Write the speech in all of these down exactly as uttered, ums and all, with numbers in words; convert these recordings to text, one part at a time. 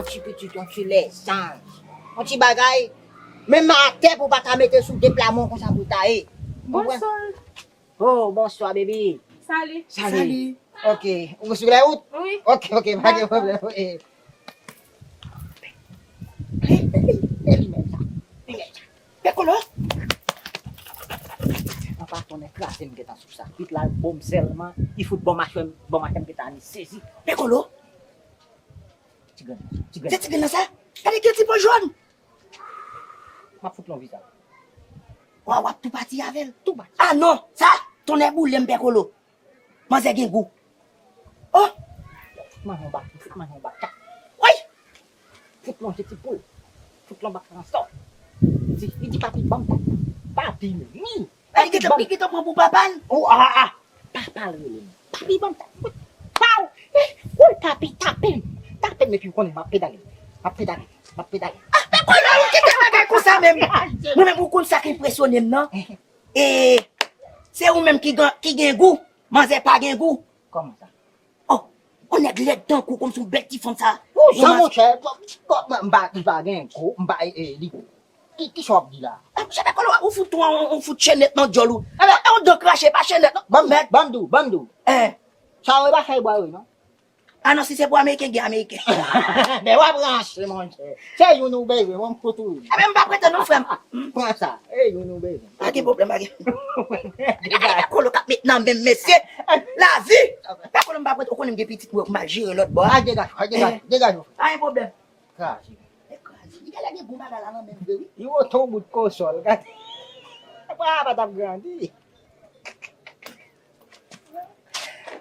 Ti pitit, yon ti lèzanj. Yon ti bagay, menm atè pou w pa ta mete sou de pla men w konsa pou l ta ye. Ou konprann? Bonswa. Oh, bonswa, baby. Salut. Salut. Salut. Ok. Ou sou lè wout? Wi. Ok, ok, pa gen pwoblèm. Eh. Eh, eh, eh, li menm sa. Li menm sa. Pekolo! Papa tonnè kraze m gentan sou sa. Pit la bon m sèlman, li fout bon machwè m, bon machwè m gentan anni sezi. Pekolo! Ti grenn nan, ti grenn nan. Se ti grenn nan sa? Gade ki ti po jòn! M ap fout l yon viza. Wa, w ap tou pati avè l? Tou pati. Ah non, sa, tonnè boule m, Pekolo. Manzè gen gou. Oh! Fout manyen yon bak, fout manyen yon bak. Woy! Fout lonje ti poul. Fout lonje bak ansanm. Di, li di papi ban m tat. Papi m, wi. Li gentan, li gentan pran pou papa l. Oh, ah, ah. Papa l rele m. Papi ban m tat. Pow! Eh, woy papi, tape m. Tape m epi w konnen m ap pedale. M ap pedale. M ap pedale. Ah, men konnen ou kite bagay konsa menm. Mwen menm ou konn sa k enpresyone m nan. E, se ou menm ki gen, ki gen gou, manzè pa gen gou. Kòman sa? Oh, on nèg lèd tankou w, kòmsi yon bèl ti fanm sa. Ou jan monchè, kò-, kò-, m pa, li pa gen gou, m pa, e, e, li, ki, ki sa w ap di la? Ah, monchè, Pekolo, ou fout tou, ou, ou fout chenèt nan djòl ou. E, on dan krache, pa chenèt, non. Ban m, ban m di w, ban m di w. Eh. Sa yo e pa fèy bwa yo, non. Ah non, si se pou ameriken, gen ameriken. Men w ap ranse, monchè. Se youn ou bezwen, mwen m fout ou youn. Ebyen, m pa prete non, frè m. Pran sa. E youn ou bezwen. Pa gen pwoblèm, pa gen. Gade Pekolo k ap met nan men m, mesye. Lavi. Pekolo, m pa prete, ou konnen m gen pitit mwen, m al jere lòt bò a. A, degaj, a, degaj, degaj, frè. Pa gen pwoblèm. Kraze. E kraze. Li genlè gen bon bagay la nan men l vre, wi. Li wote yon bout kosòl, gade. Apa pa t ap grandi.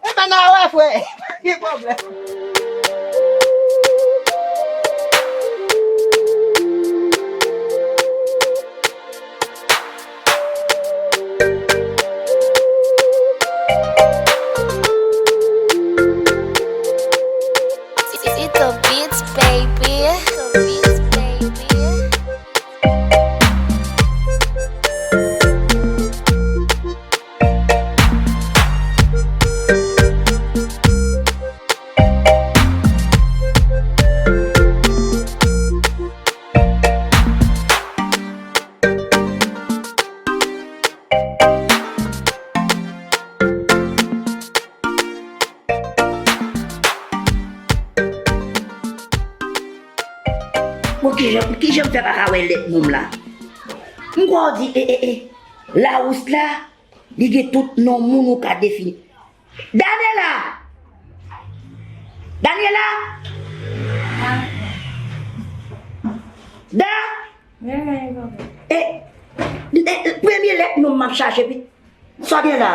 Ebyen, n a wè, frè. Pa gen pwoblèm. It's the beats, baby. The beats, baby. Bon, kijan, kijan m fè pa ka wè lèt non m la? M kwè w di, e, e, e, Lawous la, li gen tout non moun ou ka defini. Daniela! Daniela! Da! E, e, e, premye lèt non m ap chache, pi. Sa gen la?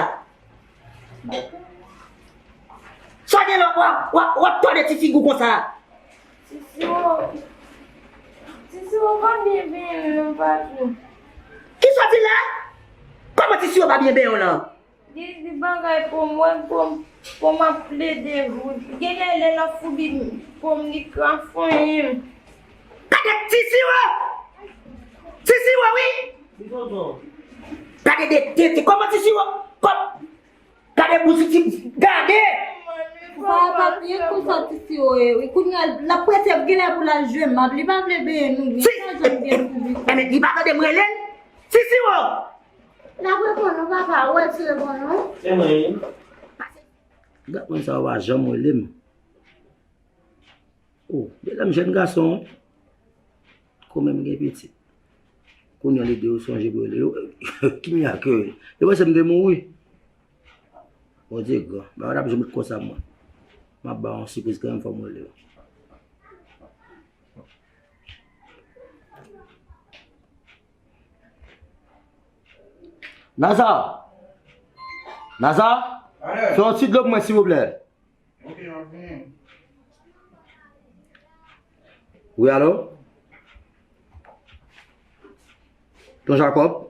Sa gen la, w ap, w ap, w ap tòde ti figi w konsa? Ti Siwo, Ti Siwo pa byen benyen non, patwon. Kisa w di la? Kòman Ti Siwo pa byen benyen w lan? Li di bagay pou m, wè pou m, pou m ap plede, genlè lè l ap foubi pou m, li krafonyen m. Gade Ti Siwo! Ti Siwo, wi! Gade de tete, kòman Ti Siwo? Kòm, gade bouch Ti, gade! Papa, pa byen konsa Ti Siwo ye, wi. Kounye a, l ap prese, genlè pou l al jwe mab, li pa vle benyen nou, li pa janm gen pou li. Enben, li pa tande m rele l? Ti Siwo! N ap reponn ou, papa, ou wè ti reponn ou. Se mwen, wi. Gad moun sa yo pa janm rele m. O, medam, jèn gason, kòm m gen pitit. Kounye a lede yo sonje pou rele yo. Ki mirak yo ye? Yo panse m te mouri. Bondye gran. Bagay la ap janm ret konsa mwen. M ap ba yon sipriz kanmenm, fò m rele yo. Naza! Naza! Fè yon ti dlo pou mwen, silvouplè. Ok, m ap vini. Wi, alo? Ton Jakòb?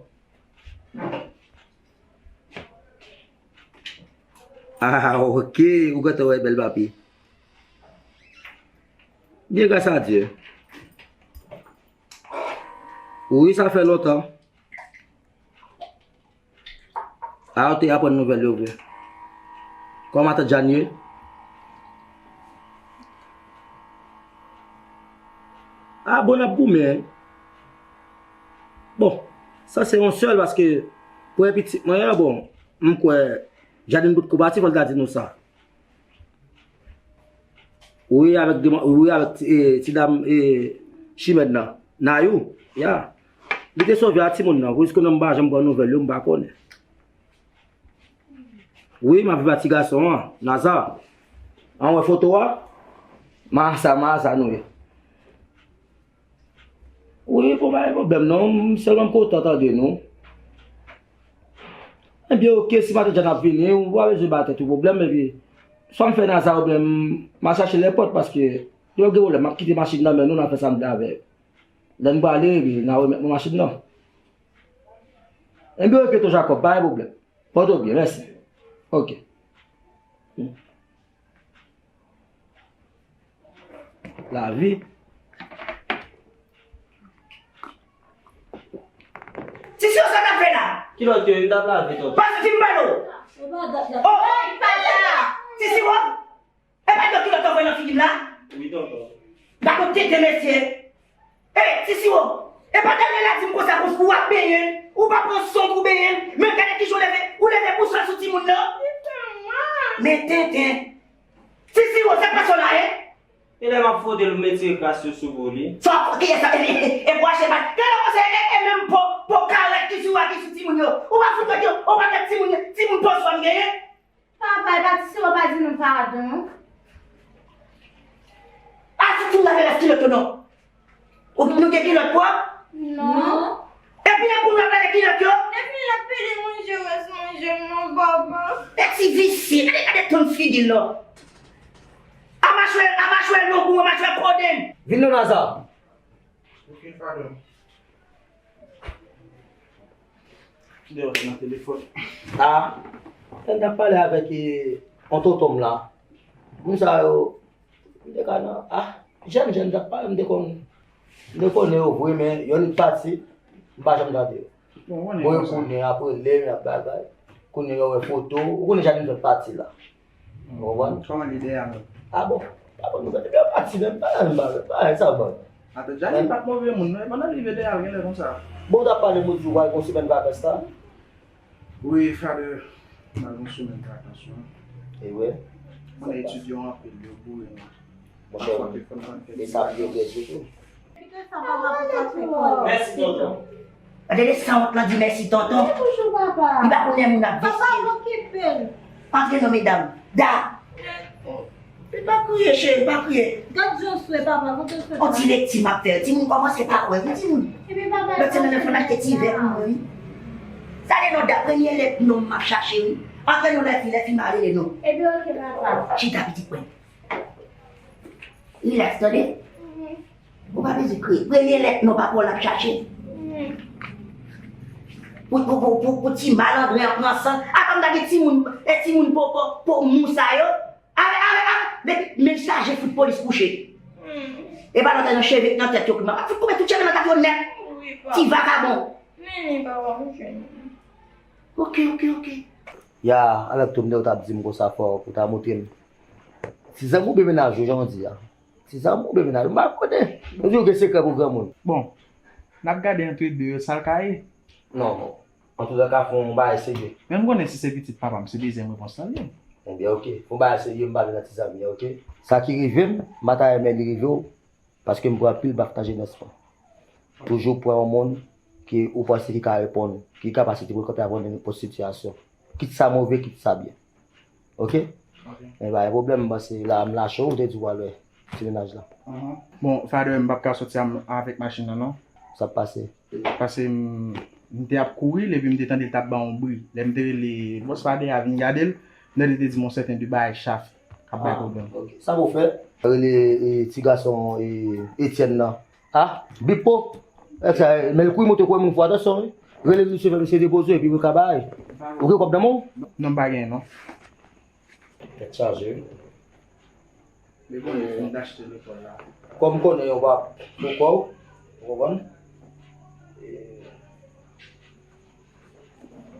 Ah, ok, ou gentan wè bèl papi. Byen, gras a Dye. Wi, sa fè lontan. A, ou te aprann nouvèl yo vre. Kòman matant Jàn ye? A bon, n ap goumen. Bon, sa se yon sèl paske premye pitit mwen an, bon, m kwè Jadin bout kou pati, fò l ta di nou sa. Wi, avèk deman-, wi, avèk ti, e, ti dam, e, chimèn nan. Nayou, ya. Li te sove a timoun nan, jiska nou m pa janm pran nouvèl yo, m pa konnen. Wi, m ap viv ak ti gason an, Naza. An wè foto a? Marasa, marasa nou ye. Wi, bon, pa gen pwoblèm non, m sèlman m kontan tande nou. Ebyen, oke, si maten Jan ap vini, ou pa bezwen ba tèt ou pwoblèm, epi swa m fè Naza oubyen m, m al chache lèpòt, paske lè yo gen pwoblèm, m ap kite machin nan men nou, n a fè sa m vle avè l. Lè n prale, epi n a remèt mwen machin nan. Ebyen, oke, Ton Jakòb, pa gen pwoblèm. Pòte w byen, mèsi. Oke. Lavi. Ti Siwo, sa w ap fè la? Kilòt yo, m t ap lave, tonton. Pase ti m pale w. Oh! Ti Siwo, e pa de kilòt w voye nan figi m la? Wi, tonton. Gade yon tenten mesye. Ey, Ti Siwo, e pa dènye la di m konsa pou w ap benyen l, ou pa pran swen w pou w benyen l, men gade kijan w leve, ou leve pou swen sou timoun nan. Men tenten. Ti Siwo, sa k pase w la, en? E lè m ap fwote l, m retire kras yo sou po li. Sa w ap fè, kiyès sa? E, e, e, e bwache pa. Gade w panse e, e menm po, po karèt ki sou a ki sou timoun yo. Ou pa fout wè ke yon pakèt timoun, timoun po swen m genyen? Papa, e pa Ti Siwo pa di nou padon. A, si ti m lave rès kilòt yo non. Ou, nou gen kilòt pwòp? Non. Epi lè pou nou ap lave kilòt yo? Depi l ap pede manje rès manje m non, papa. E ti visye, gade, gade ton figi l non. A machwè, a machwè long ou, a machwè kodenn. Vin non, Naza. Ok, padon. Kidè w nan telefòn? A, lè m t ap pale avèk, e, yon tonton m la. Moun sa yo, m te ka nan, a, jèn, jèn, m t ap pale, m te konn, m te konnen yo vre, men yonn pati, m pa janm tande yo. Bon, ou konnen. Bon, yo konnen, ap rele m, y ap bagay. Konnen yo wè foto, ou konnen jan nou fè pati la. Ou konprann? Kòman li dèyè a menm? A bon? A bon, nou fè depi yo pati menm, pa nan menm bagay, bagay sa bon. Atò, Janine pa t move moun non, e pandan l rive dèyè a l genlè konsa. Bon, w t ap pale m di w pral gon semèn vakans la? Wi, Father, m pral gon semèn vakans wi. E wi. Mwen etidye anpil, yo boure non. Monchè, e sa pi yo pèdi tou. Mèsi, tonton. Gade le sanwont lan di mèsi, tonton. Li pa konnen moun ap visye. Antre non, medam. Da! Li pa kriye, cheri, pa kriye. Gad jan w swe, papa, kote w swe? On ti lekti m ap fè. Timoun kòmanse pa kwè, wi, timoun. Lòt semèn nan, fò n achte ti vè pou mwen, wi. Sa le non, da, premye lèt non m ap chache, wi. Antre non, lè fi, lè fi m a rele non. Ebyen, oke, papa. Chita, pitit mwen. Rilaks, tande? Ou pa bezwen kriye. Premye lèt non papa w l ap chache. Pou, pou, pou, pou, pou ti malandren an pran san. Atann gade timoun, e timoun po, po, po mou sa yo. Ale, ale, ale. Depi men chaje fout polis kouche. E pa lòt nan cheve k nan tèt yo ki mal. Fout koupe tout cheve nan tèt yo nèt. Ti vakabon. Oke, oke, oke. Ya, avèk tou m te w t ap di m konsa fò pou ta montre m. Ti zanmi w oubyen mennaj ou, jan w di a. Ti zanmi w oubyen mennaj ou, m pa konnen. Yo di w gen sekrè pou granmoun. Bon, n ap gade antre de yo, sa l ka ye. Non, bon. Antoulèka, fè yon bagay serye. Men m konnen si se pitit papa m, se dezyèm repons lan l ye. Ebyen, oke. Fè yon bagay serye, m pa vle nan ti zanmi an, oke? Sa ki rive m, m pa ta renmen li rive w. Paske m pran anpil baf nan jenès mwen. Toujou pran yon moun ki ou panse ki ka reponn, ki kapasite pou l kanpe avè w nan nenpòt sitiyasyon. Kit sa move, kit sa byen. Oke? Oke. Men pa gen pwoblèm, m panse la, m lache w, ou te di w al wè ti mennaj la. Bon, Father, m p ap ka soti avèk machin nan, non. Sa k pase? Paske m, m te ap kouri l, epi m te tande l t ap bay yon bri. Lè m te rele bòs Father a vin gade l, m tande l te di m yon sèten de bagay chaf k ap bay pwoblèm. Ah, ok. Sa pou fè? Rele, e, ti gason, e, Etienne nan. Ah, Bipo. Èk sa, men l kouri monte kouri moun fò, atansyon, wi. Rele misye, fè misye depoze, epi pou l ka bay. Ou gen kòb nan men w? Non, m pa genyen, non. Tèt chaje, wi. Li konnen fon dachte lekòl la. Kòm konnen yo pa pou kò w, ou konprann? E,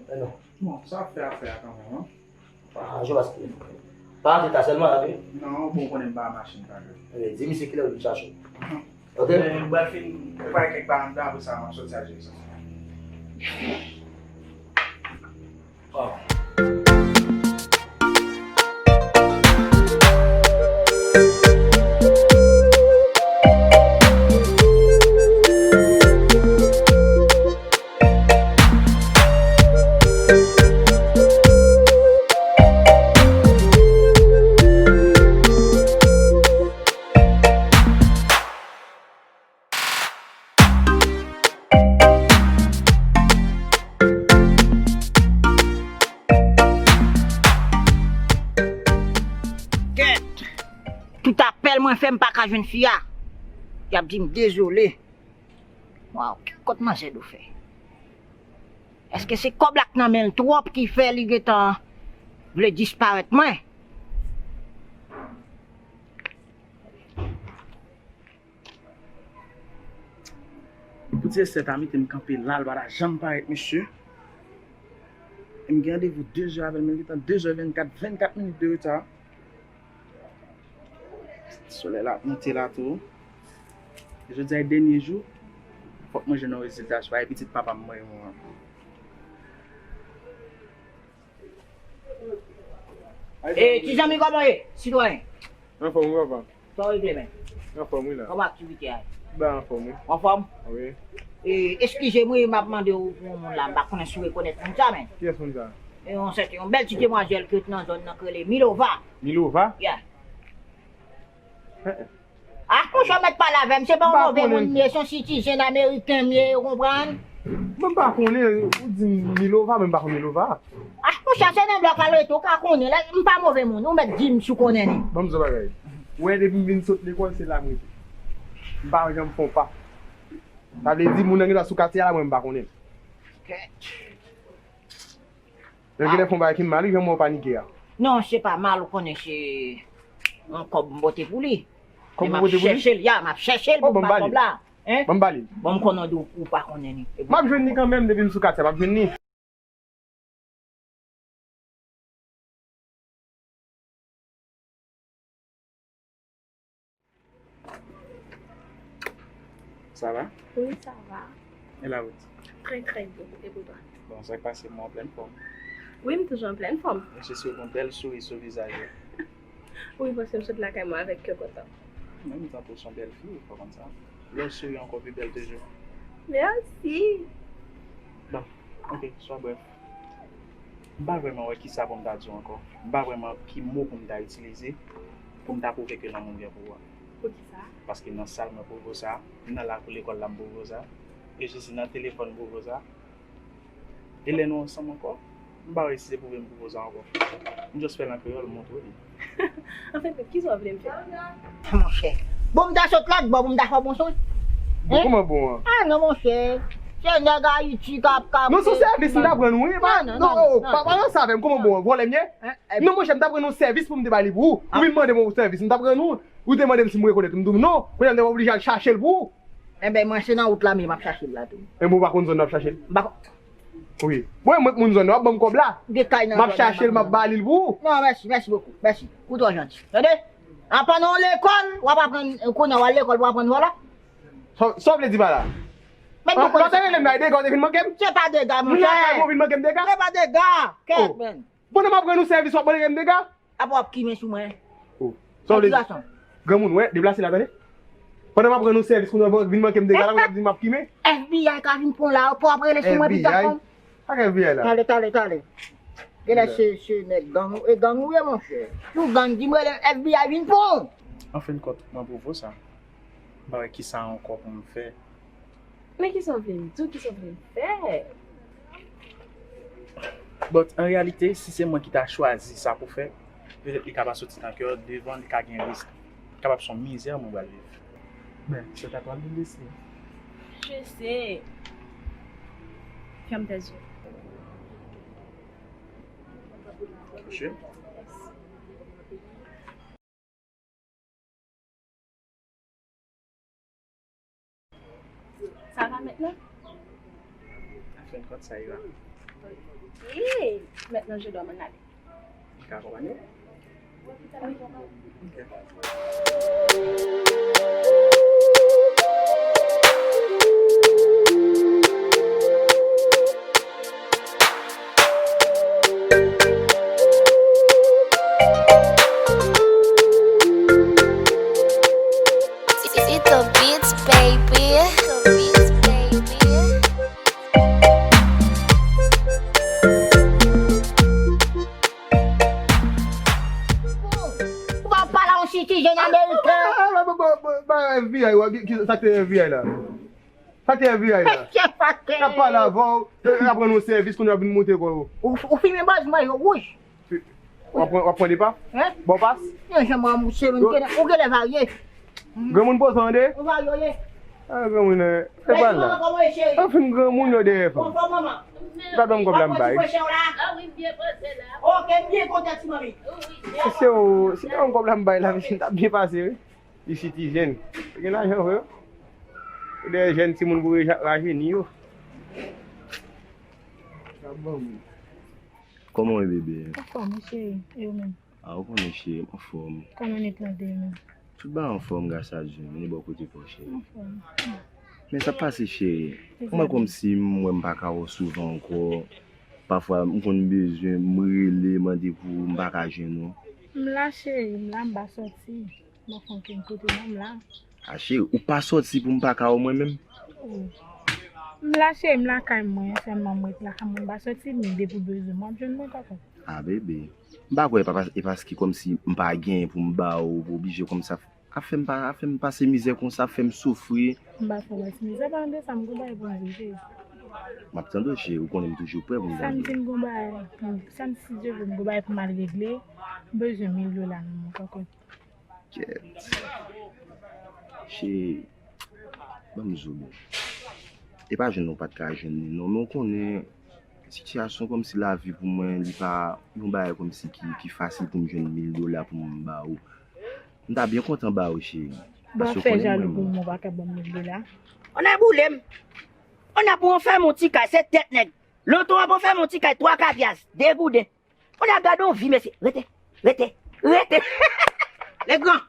e non. Bon, sa ap fè afè a kanmenm, an. Ah, je paske. Pa antre ta sèlman, wi. Non, bon, konnen m pa machin pa jwe. E, di misye kilè w vin chache w. Ok. Men, m pral fin prepare kèk bagay anndan, apre sa, m ap soti al jere sa. Kèt! Tout apèl mwen fè, m pa ka jwenn fi a. Y ap di m dezole. Waw, ki kot manzè do fè? Èske se kòb la k nan men l twòp ki fè li gentan vle disparèt mwen? Pou di Esther ta mete m kanpe la, l pa ta janm parèt, mesye. E m gen randevou de zè avè l, men li gentan de zè vennkat, vennkat minit de reta. Solèy la ap monte la tou. Jodi a e dènye jou. Fòk mwen jwenn yon rezilta sou bagay pitit papa m mwen an. E, ti zanmi, kòman w ye, sitwayen? Anfòm, wi, papa. Sa w regle, men? Anfòm, wi, la. Kòman aktivite a ye? Ba, anfòm, wi. Anfòm? Wi. E, eskize m, wi, m ap mande w pou yon moun la, m pa konnen si w rekonèt moun sa, men. Kiyès moun sa? E, yon sèten, yon bèl ti demwazèl ki ret nan zòn nan, ki rele Milova. Milova? Yeah. Ah, monchè, w mèt pale avè m, se pa yon move moun m ye, se yon sitizen ameriken m ye, ou konprann? Mwen m pa konnen, ou di m Milova, men m pa konn Milova. Ah, monchè, se nan blòk la l rete, ou ka konnen, m pa move moun, ou mèt di m si w konnen li. Ban m di w bagay. Ou wè, depi m vin sot lekòl, se la m rete. M pa janm fè yon pa. Sa vle di, moun nan gen dwa sou katye a la, mwen m pa konnen l. Kèt. Lè genlè fè yon bagay ki mal, wi, jan mwen w panike a. Non, se pa mal, ou konnen se yon kòb m pote pou li. Kòb ou pote pou li? Men m ap chèche l, ya, m ap chèche l pou m ba kòb la. Hein? Ban m ba li l. Bon, m konnen w di w pa konnen li. M ap jwenn li kanmenm, depi m sou katye a, m ap jwenn li. Ça va? Oui, ça va. Et la route? Très, très bien. Et pour toi? Bon, sa k pase, mwen an plèn fòm. Oui, m toujou an plèn fòm. Mesye, si w gen yon bèl souri sou vizaj ou. Oui, paske m sot lakay mwen avèk kè kontan. Menm jan tou, se yon bèl fi, ou pa konn sa? Lè w souri ankò pi bèl toujou. Mèsi. Bon, ok, swa brèf. M pa vrèman wè kisa pou m ta di w ankò. M pa vrèman ki mo pou m ta itilize pou m ta pwouve ke lanmou m gen pou ou a. Poukisa? Paske nan sal mwen pwouve w sa, nan lakou lekòl la m pwouve w sa, e jis nan telefòn m pwouve w sa. E lè nou ansanm ankò, m pa wè si se pwouve m pwouve w sa ankò. M just fè l an kreyòl, m montre w li. Anfèt, kisa w vle m fè? Monchè. Bon, m ta sot lòt bò pou m ta fè w bon souri. Bon, kòman bon an? Ah non, monchè. Se nèg Ayiti k ap, k ap... Non, se yon sèvis m t ap rann ou, wi. Non, non, non, non, pa, pa nan sa avè m, kòman bon an? Vòlè m ye? Non, monchè, m t ap rann ou sèvis pou m te ba li pou ou. Ou vin mande m yon sèvis, m t ap rann ou. Ou te mande m si m rekonèt ou, m di w non. Kounye a m te oblije al chache l pou ou. Enben, mwen, se nan wout la m ye, m ap chache l la tou. Enben, ou pa konn zòn n ap chache l? M pa konn. Wi. Mwen, mwen, moun zòn nan, w ap ban m kòb la. M ap chache l, m ap ba li l pou ou. Non, mèsi, mèsi bokou. Mèsi. Ou twò janti. Tande? Apann ou lekòl, w ap aprann, kounye a w al lekòl pou w aprann vòlè. Sa, sa w vle di pa la? Lè w te rele m la, e dega w te vin manke m? Se pa dega, monchè. Moun lakay mwen vin manke m dega? Se pa dega. Kèt, men. Pandan m ap rann ou sèvis, w ap mande m dega? Apa w ap kimen sou mwen? Oh. Sa w vle di? Granmoun, wè, deplase la, tande. Pandan m ap rann ou sèvis, kounye a w vin manke m dega la, kounye a w ap di m ap kimen? F B I ka vin pran w la, apa w ap rele sou mwen, pitit gason? F B I? Sa k F B I la? Tale, tale, tale. Genlè se, se nèg gang, e gang ou ye, monchè. Si w gang, di m rele F B I vin pran w. An fen de kont, mwen pwouve w sa. M pa wè kisa ankò pou m fè. Men kisa w vle m di w, kisa w vle m fè? But, an reyalite, si se mwen ki ta chwazi sa pou fè, petèt li ka pa soti nan kè w, devan li ka gen risk. Li kapab se yon mizè mwen pral viv. Ben, c'est à toi de le décider. Je sais. Ferme tes yeux. Touche. Ça va maintenant? An fen de kont, ça ira. Ok. Maintenant, je dois m'en aller. Ou ka akonpanye w? Ok. Jèn ameriken. Ba F B I, wè, ki, ki, sa k te F B I la? Sa k te F B I la? Mesye, pa te. N ap pale avè w, e, n ap rann ou sèvis, kounye a w vin moute kò w. Ou, ou fimen bòz mwen yo wouj. W ap pran, w ap pran de pa? Hein? Bon pas? Yon jan mwen moute, ou genlè, ou genlè varye. Granmoun poze tande? Ou varye, ou ye. Ah, granmoun, eh, e pa la. Anfin, granmoun yo dèyè fanm. Ou pa ban m kòb la m bay. Ok, m byen kontan, ti manmi. Si se w, si te ban m kòb la m bay la, misye t ap byen pase, wi. Li si ti jèn. Li gen lajan vre, wi. Ou dèyè jèn timoun pou reja-, rajeni yo. Kòman w ye, bebe? Anfòm, wi, cheri. E ou menm? A, ou konnen, cheri, m anfòm. Kòman nèt lan te ye menm? Tout bagay anfòm, gras a Dye. Men e bò kote pa w, cheri. Anfòm. Men sa pase, cheri. Mwen kòmsi m wè m pa ka wè w souvan ankò. Pafwa, m konn bezwen, m rele, mande pou m pa ka jwenn ou. M la, cheri, m la, m pa sòti. M pa fè okenn kote, non, m la. A, cheri, ou pa sòti pou m pa ka wè w mwen menm? Oh. M la, cheri, m lakay mwen, sèlman m ret lakay mwen, m pa sòti, men depi w bezwen mwen, w ap jwenn mwen, kòkòt. A, bebe. M pa kwè e pa pas-, e paske kòmsi m pa genyen pou m ba ou, pou oblije kòmsi ap fè m pa, ap fè m pase mizè konsa, ap fè m soufri. M pa fè w pase mizè, pa de sa, m gon bagay pou m di w, cheri. M ap tande w, cheri, ou konnen m toujou prè pou m tande w. Sa m di m gon bagay, sa m si Dye vle, m gon bagay pou m al regle, m bezwen mil dola nan men w, kòkòt. Kèt. Cheri, ban m di w bon. E pa jwenn ou pa t ka jwenn li non, men w konnen sitiyasyon kòmsi lavi pou mwen, li pa yon bagay kòmsi ki, ki fasil pou m jwenn mil dola pou m ba ou. M ta byen kontan ba ou, cheri. Paske w konnen mwen. Bon, fè jalou pou mwen, ou pa ka ban m mil dola. Ou nan boule m. Ou nan pou anfèm yon ti kay, se tèt nèg. Lontan w ap anfèm yon ti kay, twa kavyas, de gouden. Kounye a gade yon vi, mesye. Rete, rete, rete. Legrand.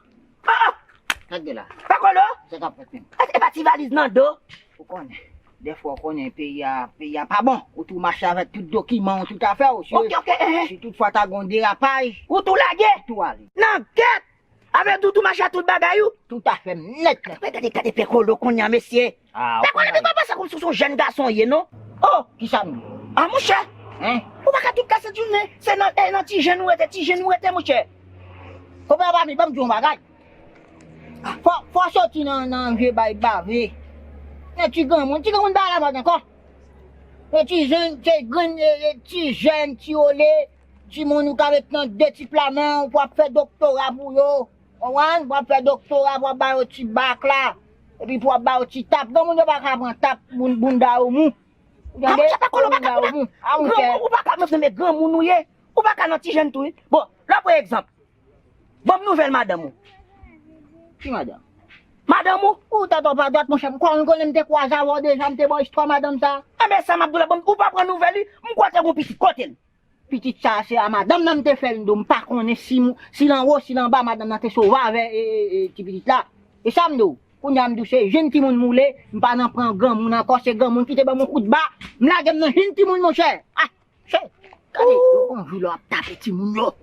Oh, oh. Gade la. Pè Kolo. Sa k ap fèt menm? E, e pa ti valiz nan do. Ou konnen. Dèfwa ou konnen peyi a, peyi a pa bon. Ou tou mache avèk tout dokiman w, tout afè w, si, ok, ok, eh, eh, si toutfwa ta gen yon derapaj, ou tou lage. Ou tou ale. Nan gèt. Avè di w tou mache ak tout bagay ou? Toutafè, nèt, nèt. Gade, gade Pè Kolo kounye a, mesye. Ah, Pè Kolo, ou pa panse kòmsi w se yon jèn gason w ye, non? Oh! Kisa m di? Ah, monchè! Hein? Ou pa ka tout kase jounen, se nan, eh, nan ti jèn ou rete, ti jèn ou rete, monchè. Konpè pa mi, ban m di w yon bagay. Fò, fò soti nan, nan vye bay bave. Nan ti granmoun, ti granmoun pa alamòd ankò. E ti jèn, ti grenn, e, e ti jèn, ti ole, timoun ou ka met nan de ti pla men w pou ap fè doktora pou yo. Konprann? Pou ap fè doktora, pou ap ba yo ti bak la. Epi pou ap ba yo ti tap. Granmoun yo pa ka pran tap, boun-, bounda yo mou. Ou tande? Bounda yo mou. A, monchè. Granmoun, ou pa ka, men granmoun ou ye. Ou pa ka nan ti jèn tou, wi. Bon, la, pa egzanp, ban m nouvèl madanm ou. Ki madanm? Madanm ou? Ou tèt ou pa dwat, monchè. M konnen, m konnen m te kwaze avè w deja, m te ba w istwa madanm sa. Enben, sa m ap di w la, ban m, ou pa pran nouvèl li, m kwè te gon pitit, kote l? Pitit sa a, se a madanm nan m te fè l, m di w, m pa konnen si m, si l anwo, si l anba, madanm nan te sove avè, e, e, e, ti pitit la. E sa m di w, kounye a m di w, se jèn timoun m oule, m pa nan pran granmoun ankò, se granmoun ki te ban m yon kout ba, m lage m nan jèn timoun, monchè. Ah! Che, gade, yo gon jou lè w ap tape timoun yo.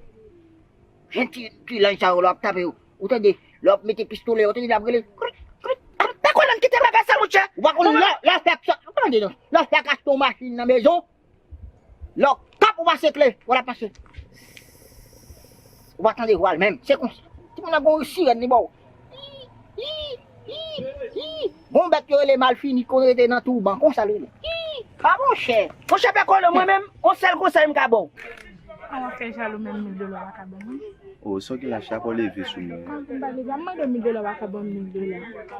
Jèn ti, ti lanj sa yo lè w ap tape yo. Ou tande, lè w ap mete pistolè, ou tande l ap rele, krik, krik, krik. Pè Kolo, ann kite bagay sa, monchè. Ou pa konn lè, lè w fèk sot, ou tande non. Lè w fèk achte yon machin nan mezon, lè w kap ou pase kle, ou la pase. Ou pa tande vwa l menm. Se konsa. Timoun nan gon sirèn li ba w. Hi, hi, hi. Gon bèt yo rele malfini konn rete nan touban. Konsa l rele. Hi. A monchè. Monchè Pè Kolo, mwen menm, on sèl konsèy m ka ba w. An w ap fè jalou menm mil dola w pa ka ban mwen. O, sa w gen la, chak w leve sou mwen. An, m pa leve, m mande w mil dola w pa ka ban m mil dola.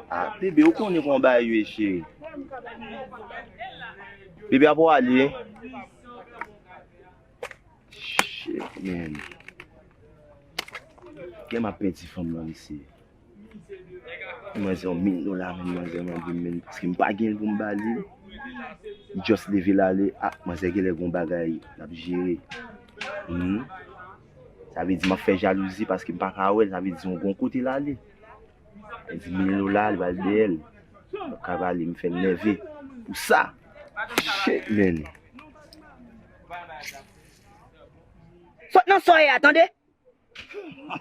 A, bebe, ou konnen kòman bagay yo ye, cheri. Bebe, apa w ale? Shit, man. Kè m ap pèdi fanm nan, mesye. Manzè yon mil dola, men manzè mande m, men paske m pa gen l pou m ba li. Li just leve l ale. Ah, manzè genlè gon bagay l ap jere. Hmm. Sa vle di m ap fè jalouzi paske m pa ka wè l, sa vle di yon gon kote l ale. Li di mil dola, li pral dèyè l. Mwen ka pale, m fè l nève. Pou sa. Shit, man. Sot nan sa w ye a, tande?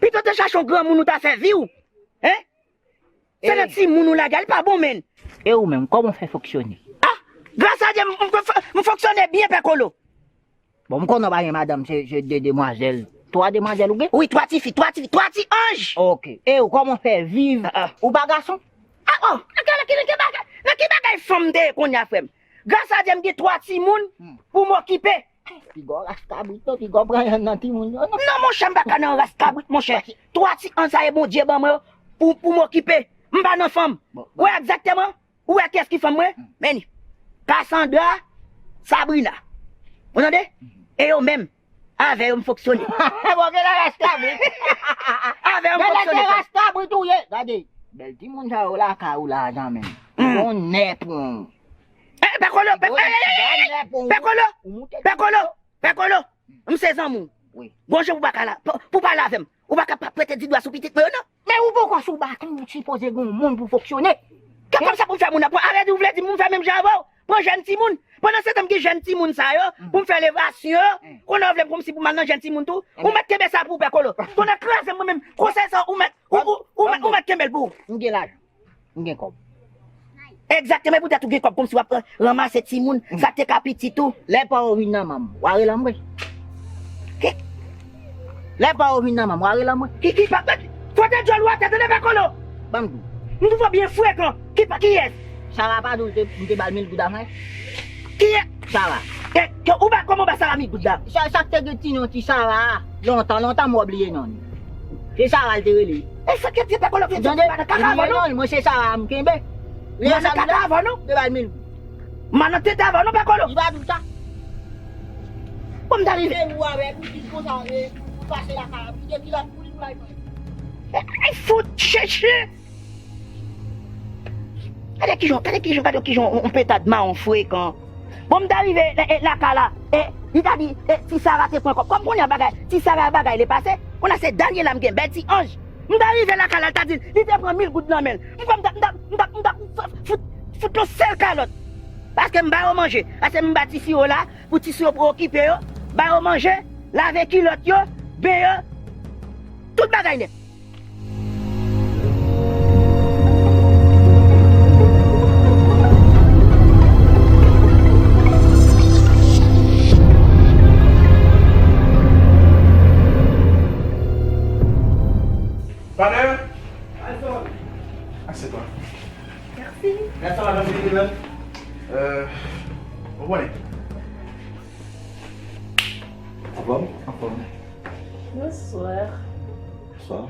Pito te chache yon granmoun ou ta fè vi w. Hein? Se nan timoun ou lage a, li pa bon, man. E ou menm, kòman w fè fonksyone? Ah! Gras a Dye, m, m, m fonksyone byen, Pè Kolo. Bon, m konnen w pa gen madanm, se, se de demwazèl. Twa demwazèl ou gen? Wi, twa ti fi, twa ti fi, twa ti anj. Ok. E ou kòman fè viv? Ah, ah. Ou pa gason? Ah, oh, nan ki, nan ki, nan ki bagay, nan ki bagay fanm te ye kounye a, frè m? Gras a Dye, m gen twa timoun pou m okipe. Piga w ras kabrit non, piga w pran yonn nan timoun yo non. Non, monchè, m pa ka nan ras kabrit, monchè. Twa ti anj sa e Bondye ban mwen yo pou, pou m okipe. M pa nan fanm. Bon, bon. Ou wè egzakteman? Ou wè kiyès ki fanm mwen? Men li. Cassandra, Sabrina. Ou tande? E yo menm. Avè yo m fonksyone. Bon, gen nan ras kabrit. Avè yo m fonksyone, frè. Ras kabrit ou ye. Gade, bèl timoun sa yo lakay ou la, zanmi m. Ou gon nè pou ou. Eh, Pè Kolo, Pè, eh, eh, eh, eh, Pè Kolo, Pè Kolo, Pè Kolo, m se zanmi w. Wi. Gon jan pou pa ka la, pou, pou pale avè m. Ou pa ka pa pwente di dwa sou pitit mwen yo, non. Men ou poko sou baton, ou sipoze gen yon moun pou fonksyone. Kè kòmsa pou m fè moun nan pran, avè di ou vle di m pou m fè menm jan avè w. Pran jèn timoun. Pandan se tan m gen jèn timoun sa yo, pou m fè levasyon yo, kounye a w vle m kòmsi pou m al nan jèn timoun tou. Ou mèt kenbe sa pou ou, Pè Kolo. Tonnè kraze m mwen menm. Konsèy sa ou mèt, ou, ou, ou mèt, ou mèt kenbe l pou ou. M gen lajan. M gen kòb. Egzakteman, e poutèt ou gen kòb kòmsi w ap ranmase timoun, sa k te ka pitit ou. Lè pa w vin nan manm, w a rele anmwe. Ki? Lè pa w vin nan manm, w a rele anmwe. Ki, ki pa, fwote djòl ou atè, tande Pè Kolo. Ban m di w. M twouve w byen frekan. Ki pa, kiyès? Sara pa di w te, m te ba l mil goud avan? Kiyès? Sara. E, ke, ou ba, kòman w ba Sara mil goud la? Sa, sa k te gen ti non ti Sara a, lontan, lontan, mwen bliye non li. Se Sara l te rele. E sa k te Pè Kolo fè ti pa nan kaka avè w non. Mwen se Sara m kenbe. Mwen nan kaka avè w non. Te ba l mil. Mwen nan tete avè w non, Pè Kolo. Li pa di w sa. Bon, m ta rive. Se ou avèk ou ki konsa, e, ou pase lakay la, ou kite kilòt pou li pou l al pran. E, e, fout chèche. Gade kijan, gade kijan, gade kijan yon, yon petad mawon frekan. Bon, m ta rive, e, e, lakay la, e, li ta di, e, ti Sara te pran kòb. Kòm kounye a bagay, ti Sara bagay li pase, kounye a se Daniela m gen, bèl ti anj. M ta rive lakay la, l ta di, li te pran mil goud nan men l. M kwè m ta, m ta, m ta, m ta fout, fout yon sèl kalòt. Paske m ba yo manje, paske m ba ti fi yo la, pou ti fi yo pou okipe yo, ba yo manje, lave kilòt yo, benyen yo, tout bagay nèt. Panè? Akseptan. Mèsi. Mèsi, madanm Filipe. Euh, ou konnen. Anfòm? Anfòm. Bonswa. Bonswa.